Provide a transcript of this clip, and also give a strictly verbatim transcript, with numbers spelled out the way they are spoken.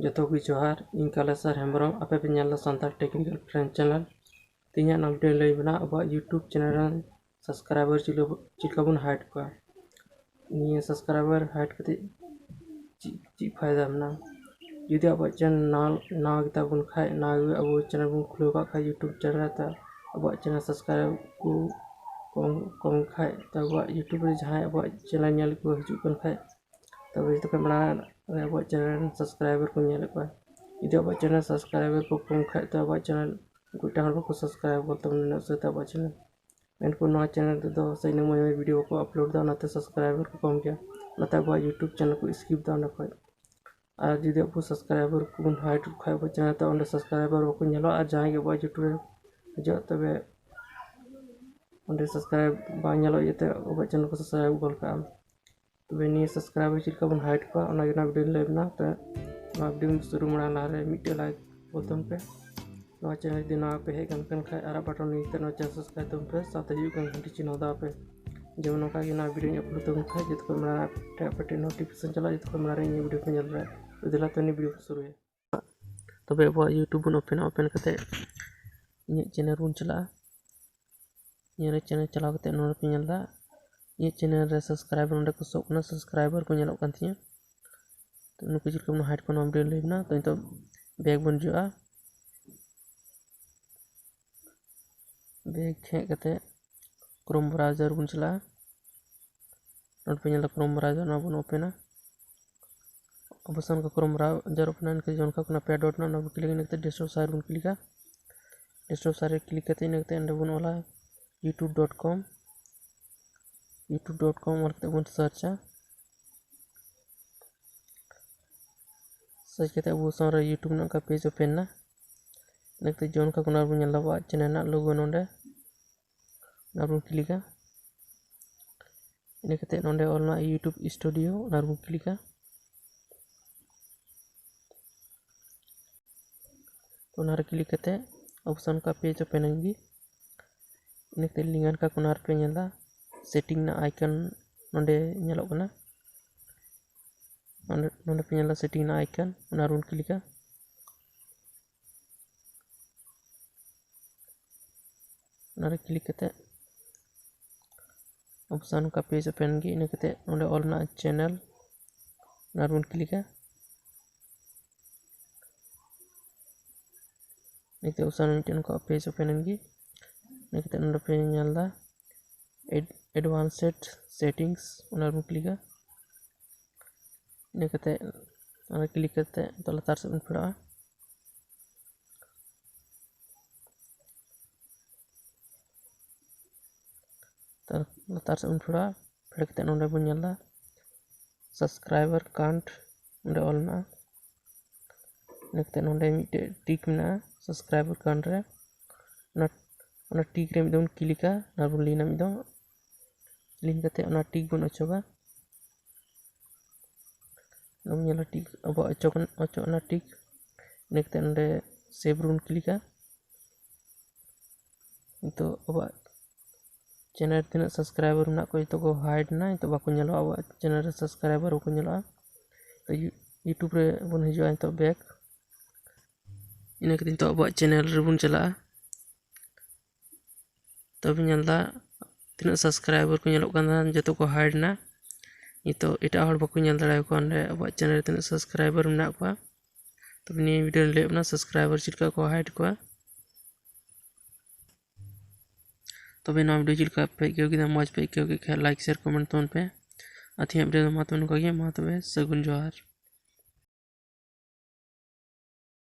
ᱡᱚᱛᱚ ᱜᱮ ᱡᱚᱦᱟᱨ, ᱤᱧ ᱠᱟᱞᱮᱥᱚᱨ ᱦᱮᱢᱵᱨᱚᱢ, ᱟᱯᱮ ᱯᱮ ᱧᱮᱞ ᱮᱫᱟ ᱥᱟᱱᱛᱟᱲ Technical Friend Channel᱾ ᱛᱮᱦᱮᱧᱟᱜ ᱱᱚᱣᱟ video ᱞᱟᱹᱭ ᱵᱮᱱᱟ ᱟᱵᱚᱣᱟᱜ YouTube channel ᱨᱮᱱ subscriber ᱪᱮᱫ ᱞᱮᱠᱟ ᱵᱚᱱ hide ᱠᱚᱣᱟ᱾ ᱱᱤᱭᱟᱹ subscriber hide ᱠᱟᱛᱮ ᱪᱮᱫ, ᱪᱮᱫ ᱯᱷᱟᱭᱫᱟ ᱢᱮᱱᱟᱜᱼᱟ? ᱡᱩᱫᱤ ᱟᱵᱚᱣᱟᱜ channel ᱱᱟᱣᱟ, ᱱᱟᱣᱟ ᱜᱮᱛᱟ ᱵᱚᱱ ᱠᱷᱟᱡ, ᱱᱟᱣᱟ ᱜᱮ ᱟᱵᱚ channel ᱵᱚᱱ ᱠᱷᱩᱞᱟᱹᱣ ᱠᱟᱜ ᱠᱷᱟᱡ YouTube channel ᱨᱮ, ᱛᱚ ᱟᱵᱚᱣᱟᱜ channel subscribe ᱠᱚ ᱠᱚᱢ, ᱠᱚᱢ ᱠᱷᱟᱡ, ᱛᱚ ᱟᱵᱚᱣᱟᱜ YouTube ᱨᱮ ᱡᱟᱦᱟᱸᱭ ᱟᱵᱚᱣᱟᱜ channel ᱧᱮᱞ ᱠᱚ ᱦᱤᱡᱩᱜ ᱠᱟᱱ ᱠᱷᱟᱡ, ᱛᱚᱵᱮ ᱡᱚᱛᱚ ᱠᱷᱚᱱ ᱢᱟᱲᱟᱝ ᱨᱮ ᱟᱵᱚᱣᱟᱜ channel ᱨᱮᱱ subscriber ᱠᱚ ᱧᱮᱞᱮᱫ ᱠᱚᱣᱟ᱾ ᱡᱩᱫᱤ ᱟᱵᱚᱣᱟᱜ channel subscriber ᱠᱚ ᱠᱚᱢ ᱠᱷᱟᱡ, ᱛᱚ ᱟᱵᱚᱣᱟᱜ channel ᱩᱱᱠᱩ ᱮᱴᱟᱜ ᱦᱚᱲ ᱵᱟᱠᱚ subscribe ᱜᱚᱫ ᱛᱟᱵᱚᱱᱟ ᱩᱱᱟᱹᱜ ᱩᱥᱟᱹᱨᱟ ᱛᱮ ᱟᱵᱚᱣᱟᱜ channel᱾ ᱢᱮᱱᱠᱷᱟᱱ ᱱᱚᱣᱟ channel ᱨᱮᱫᱚ ᱥᱮ ᱤᱱᱟᱹ ᱢᱚᱡᱽ ᱢᱚᱡᱽ video ᱠᱚ upload ᱮᱫᱟ, ᱚᱱᱟᱛᱮ subscriber ᱠᱚ ᱠᱚᱢ ᱜᱮᱭᱟ, ᱚᱱᱟᱛᱮ ᱟᱵᱚᱣᱟᱜ YouTube channel ᱠᱚ skip ᱮᱫᱟ ᱚᱸᱰᱮ ᱠᱷᱚᱡ᱾ ᱟᱨ ᱡᱩᱫᱤ ᱟᱵᱚ subscriber ᱠᱚᱵᱚᱱ hide ᱠᱚ ᱠᱷᱟᱡ, ᱟᱵᱚ channel ᱛᱮ ᱚᱸᱰᱮ subscriber ᱵᱟᱠᱚ ᱧᱮᱞᱚᱜᱼᱟ, ᱟᱨ ᱡᱟᱦᱟᱸᱭ ᱜᱮ ᱟᱵᱚᱣᱟᱜ YouTube ᱨᱮ ᱦᱤᱡᱩᱜᱼᱟ, ᱛᱚᱵᱮ ᱚᱸᱰᱮ subscribe ᱵᱟᱝ ᱧᱮᱞᱚᱜ ᱤᱭᱟᱹᱛᱮ ᱟᱵᱚᱣᱟᱜ channel ᱠᱚ subscribe ᱜᱚᱫ ᱠᱟᱜᱼᱟ᱾ ᱛᱚᱵᱮ ᱱᱤᱭᱟᱹ subscriber ᱪᱮᱫ ᱞᱮᱠᱟ ᱵᱚᱱ hide ᱠᱚᱣᱟ, ᱚᱱᱟ ᱜᱮ ᱱᱚᱣᱟ video ᱞᱟᱹᱭ ᱵᱮᱱᱟ᱾ ᱛᱚ ᱱᱚᱣᱟ video ᱥᱩᱨᱩ ᱢᱟᱲᱟᱝ ᱞᱟᱦᱟᱨᱮ ᱢᱤᱫᱴᱮᱡ like ᱜᱚᱫ ᱛᱟᱵᱚᱱ ᱯᱮ᱾ ᱱᱚᱣᱟ channel ᱡᱩᱫᱤ ᱱᱟᱣᱟ ᱯᱮ ᱦᱮᱡ ᱟᱠᱟᱱ ᱠᱷᱟᱱ, ᱟᱨᱟᱜ button ᱱᱤᱭᱟᱹᱛᱮ ᱱᱚᱣᱟ channel subscribe ᱛᱟᱵᱚᱱ ᱯᱮ, ᱥᱟᱶᱛᱮ ᱦᱤᱡᱩᱜ ᱠᱟᱱ ᱜᱷᱟᱱᱴᱤ ᱪᱤᱱᱦᱟᱹ ᱫᱟᱵᱟᱣ ᱯᱮ, ᱡᱮᱢᱚᱱ ᱱᱚᱝᱠᱟ ᱜᱮ ᱱᱚᱣᱟ video ᱤᱧ upload ᱛᱟᱵᱚᱱ ᱠᱷᱟᱡ, ᱡᱚᱛᱚ ᱠᱷᱚᱱ ᱢᱟᱲᱟᱝ ᱟᱯᱮ ᱴᱷᱮᱱ notification ᱪᱟᱞᱟᱜᱼᱟ, ᱡᱚᱛᱚ ᱠᱷᱚᱱ ᱢᱟᱲᱟᱝ ᱨᱮ ᱤᱧᱟᱹᱜ video ᱯᱮ ᱧᱮᱞ ᱫᱟᱲᱮᱭᱟᱜᱼᱟ᱾ ᱛᱚ ᱫᱮᱞᱟ ᱛᱚ ᱱᱤᱭᱟᱹ video ᱵᱚᱱ ᱥᱩᱨᱩᱭᱟ᱾ ᱛᱚᱵᱮ ᱟᱵᱚᱣᱟᱜ YouTube ᱵᱚᱱ open ᱟ, open ᱠᱟᱛᱮ ᱤᱧᱟᱹᱜ channel ᱵᱚᱱ ᱪᱟᱞᱟᱜᱼᱟ᱾ ᱤᱧᱟᱹᱜ channel ᱪᱟᱞᱟᱣ ᱠᱟᱛᱮ ᱱᱚᱰᱮ ᱯᱮ ᱧᱮᱞ ᱮᱫᱟ, ᱤᱧᱟᱹᱜ channel ᱨᱮ subscriber ᱱᱚᱰᱮ ᱠᱚ ᱥᱳᱜ ᱠᱟᱱᱟ, subscriber ᱠᱚ ᱧᱮᱞᱚᱜ ᱠᱟᱱ ᱛᱤᱧᱟᱹ᱾ ᱛᱚ ᱱᱩᱠᱩ ᱪᱮᱫ ᱞᱮᱠᱟ ᱵᱚᱱ hide ᱠᱚᱣᱟ, ᱱᱚᱣᱟ video ᱞᱟᱹᱭ ᱵᱮᱱᱟ᱾ ᱛᱚ ᱱᱤᱛᱚᱜ back ᱵᱚᱱ ᱦᱤᱡᱩᱜᱼᱟ᱾ Back ᱦᱮᱡ ᱠᱟᱛᱮ Chrome browser ᱵᱚᱱ ᱪᱟᱞᱟᱜᱼᱟ᱾ ᱱᱚᱰᱮ ᱯᱮ ᱧᱮᱞ ᱮᱫᱟ Chrome browser, ᱱᱚᱣᱟ ᱵᱚᱱ open ᱟ᱾ ᱟᱵᱚ ᱥᱟᱢᱟᱝ ᱨᱮ Chrome browser open ᱮᱱ ᱠᱷᱟᱱ ᱡᱚᱱ ᱠᱷᱟᱱ ᱠᱚᱱᱟ ᱯᱮ dot ᱢᱮᱱᱟᱜᱼᱟ, ᱚᱱᱟ ᱵᱚᱱ click ᱟ᱾ ᱤᱱᱟᱹ ᱠᱟᱛᱮ desktop site ᱵᱚᱱ click ᱟ᱾ Desktop site ᱨᱮ click ᱠᱟᱛᱮ ᱤᱱᱟᱹ ᱠᱟᱛᱮ ᱚᱸᱰᱮ ᱵᱚᱱ ᱚᱞᱟ youtube dot com᱾ youtube dot com ᱚᱞ ᱠᱟᱛᱮ ᱵᱚᱱ search ᱟ᱾ Search ᱠᱟᱛᱮ ᱟᱵᱚ ᱥᱟᱢᱟᱝ ᱨᱮ YouTube ᱨᱮᱱᱟᱜ ᱚᱱᱠᱟ page open ᱮᱱᱟ᱾ ᱤᱱᱟᱹ ᱠᱟᱛᱮ ᱡᱚᱱ ᱠᱷᱟᱱ ᱠᱚᱱᱟ ᱨᱮᱵᱚᱱ ᱧᱮᱞ ᱮᱫᱟ ᱟᱵᱚᱣᱟᱜ channel ᱨᱮᱱᱟᱜ logo ᱱᱚᱰᱮ᱾ ᱚᱱᱟ ᱵᱚᱱ click ᱟ᱾ ᱤᱱᱟᱹ ᱠᱟᱛᱮ ᱱᱚᱰᱮ ᱚᱞ ᱢᱮᱱᱟᱜᱼᱟ YouTube Studio, ᱚᱱᱟ ᱨᱮᱵᱚᱱ click ᱟ᱾ ᱚᱱᱟ ᱨᱮ click ᱠᱟᱛᱮ option ᱚᱱᱠᱟ page open ᱮᱱ ᱜᱮ᱾ ᱤᱱᱟᱹ ᱠᱟᱛᱮ ᱞᱤᱸᱜᱟᱱ ᱠᱟ ᱠᱚᱱᱟ ᱨᱮᱯᱮ ᱧᱮᱞ ᱮᱫᱟ setting ᱨᱮᱱᱟᱜ icon ᱱᱚᱰᱮ ᱧᱮᱞᱚᱜ ᱠᱟᱱᱟ᱾ ᱱᱚᱰᱮ ᱯᱮ ᱧᱮᱞᱟ setting ᱨᱮᱱᱟᱜ icon, ᱚᱱᱟ ᱨᱮᱵᱚᱱ ᱠᱞᱤᱠᱟ᱾ ᱚᱱᱟᱨᱮ ᱠᱞᱤᱠ ᱠᱟᱛᱮ ᱚᱯᱥᱟᱱ ᱱᱚᱝᱠᱟ page open ᱮᱱ ᱜᱮ᱾ ᱤᱱᱟᱹ ᱠᱟᱛᱮ ᱱᱚᱰᱮ ᱚᱞ ᱢᱮᱱᱟᱜᱼᱟ channel, ᱚᱱᱟ ᱨᱮᱵᱚᱱ ᱠᱞᱤᱠᱟ᱾ ᱱᱤᱛᱚᱜ ᱚᱯᱥᱟᱱ ᱢᱤᱫᱴᱮᱱ ᱱᱚᱝᱠᱟ page open ᱮᱱ ᱜᱮ᱾ ᱤᱱᱟᱹ ᱠᱟᱛᱮ ᱱᱚᱰᱮ ᱯᱮ ᱧᱮᱞ ᱮᱫᱟ advanced settings, ᱚᱱᱟ ᱨᱮᱵᱚᱱ ᱠᱞᱤᱠᱟ᱾ ᱤᱱᱟᱹ ᱠᱟᱛᱮ ᱚᱱᱟ ᱠᱞᱤᱠ ᱠᱟᱛᱮ ᱱᱤᱛᱚᱜ ᱞᱟᱛᱟᱨ ᱥᱮᱫ ᱵᱚᱱ ᱯᱷᱮᱰᱚᱜᱼᱟ᱾ ᱞᱟᱛᱟᱨ ᱥᱮᱫ ᱵᱚᱱ ᱯᱷᱮᱰᱚᱜᱼᱟ᱾ ᱯᱷᱮᱰ ᱠᱟᱛᱮ ᱱᱚᱰᱮ ᱵᱚᱱ ᱧᱮᱞ ᱮᱫᱟ subscriber count, ᱚᱸᱰᱮ ᱚᱞ ᱢᱮᱱᱟᱜᱼᱟ᱾ ᱤᱱᱟᱹ ᱠᱟᱛᱮ ᱱᱚᱰᱮ ᱢᱤᱫᱴᱮᱡ tick ᱢᱮᱱᱟᱜᱼᱟ subscriber count ᱨᱮ, ᱚᱱᱟ ᱚᱱᱟ tick ᱨᱮ ᱢᱤᱫ ᱫᱚᱢ ᱵᱚᱱ ᱠᱞᱤᱠᱟ, ᱟᱨ ᱵᱚᱱ ᱞᱤᱱᱟ ᱢᱤᱫ ᱫᱚᱢ᱾ ᱞᱤᱱ ᱠᱟᱛᱮ ᱚᱱᱟ tick ᱵᱚᱱ ᱚᱪᱚᱜᱟ᱾ ᱱᱚᱰᱮ ᱧᱮᱞᱟ tick, ᱟᱵᱚᱣᱟᱜ ᱚᱪᱚᱜ ᱚᱪᱚᱜ ᱮᱱᱟ tick᱾ ᱤᱱᱟᱹ ᱠᱟᱛᱮ ᱱᱚᱰᱮ save ᱨᱮᱵᱚᱱ ᱠᱞᱤᱠᱟ᱾ ᱱᱤᱛᱚᱜ ᱟᱵᱚᱣᱟᱜ channel ᱨᱮ ᱛᱤᱱᱟᱹᱜ subscriber ᱢᱮᱱᱟᱜ ᱠᱚᱣᱟ ᱡᱚᱛᱚ ᱠᱚ hide ᱮᱱᱟ, ᱱᱤᱛᱚᱜ ᱵᱟᱠᱚ ᱧᱮᱞᱚᱜᱼᱟ, ᱟᱵᱚᱣᱟᱜ channel ᱨᱮ subscriber ᱵᱟᱠᱚ ᱧᱮᱞᱚᱜᱼᱟ᱾ ᱛᱚ ᱭᱩ- YouTube ᱨᱮ ᱵᱚᱱ ᱦᱤᱡᱩᱜᱼᱟ ᱱᱤᱛᱚᱜ back᱾ ᱤᱱᱟᱹ ᱠᱟᱛᱮ ᱱᱤᱛᱚᱜ ᱟᱵᱚᱣᱟᱜ channel ᱨᱮᱵᱚᱱ ᱪᱟᱞᱟᱜᱼᱟ᱾ ᱛᱚᱵᱮ ᱧᱮᱞ ᱮᱫᱟ ᱛᱤᱱᱟᱹᱜ subscriber ᱠᱚ ᱧᱮᱞᱚᱜ ᱠᱟᱱᱟ, ᱡᱚᱛᱚ ᱠᱚ hide ᱮᱱᱟ᱾ ᱱᱤᱛᱚᱜ ᱮᱴᱟᱜ ᱦᱚᱲ ᱵᱟᱠᱚ ᱧᱮᱞ ᱫᱟᱲᱮᱭᱟᱠᱚᱣᱟ ᱚᱸᱰᱮ ᱟᱵᱚᱣᱟᱜ channel ᱨᱮ ᱛᱤᱱᱟᱹᱜ subscriber ᱢᱮᱱᱟᱜ ᱠᱚᱣᱟ᱾ ᱛᱚᱵᱮ ᱱᱤᱭᱟᱹ video ᱨᱮ ᱞᱟᱹᱭ ᱦᱩᱭᱩᱜ ᱠᱟᱱᱟ subscriber ᱪᱮᱫ ᱞᱮᱠᱟ ᱠᱚ hide ᱠᱚᱣᱟ᱾ ᱛᱚᱵᱮ ᱱᱚᱣᱟ video ᱪᱮᱫ ᱞᱮᱠᱟ ᱯᱮ ᱟᱹᱭᱠᱟᱹᱣ ᱠᱮᱫᱟ? ᱢᱚᱡᱽ ᱯᱮ ᱟᱹᱭᱠᱟᱹᱣ ᱠᱮᱫ ᱠᱷᱟᱱ like, share, comment ᱛᱟᱵᱚᱱ ᱯᱮ᱾ ᱟᱨ ᱛᱮᱦᱮᱧᱟᱜ video ᱫᱚ ᱢᱟ ᱛᱚᱵᱮ ᱱᱚᱝᱠᱟ ᱜᱮ᱾ ᱢᱟ ᱛᱚᱵᱮ ᱥᱟᱹᱜᱩᱱ ᱡᱚᱦᱟᱨ᱾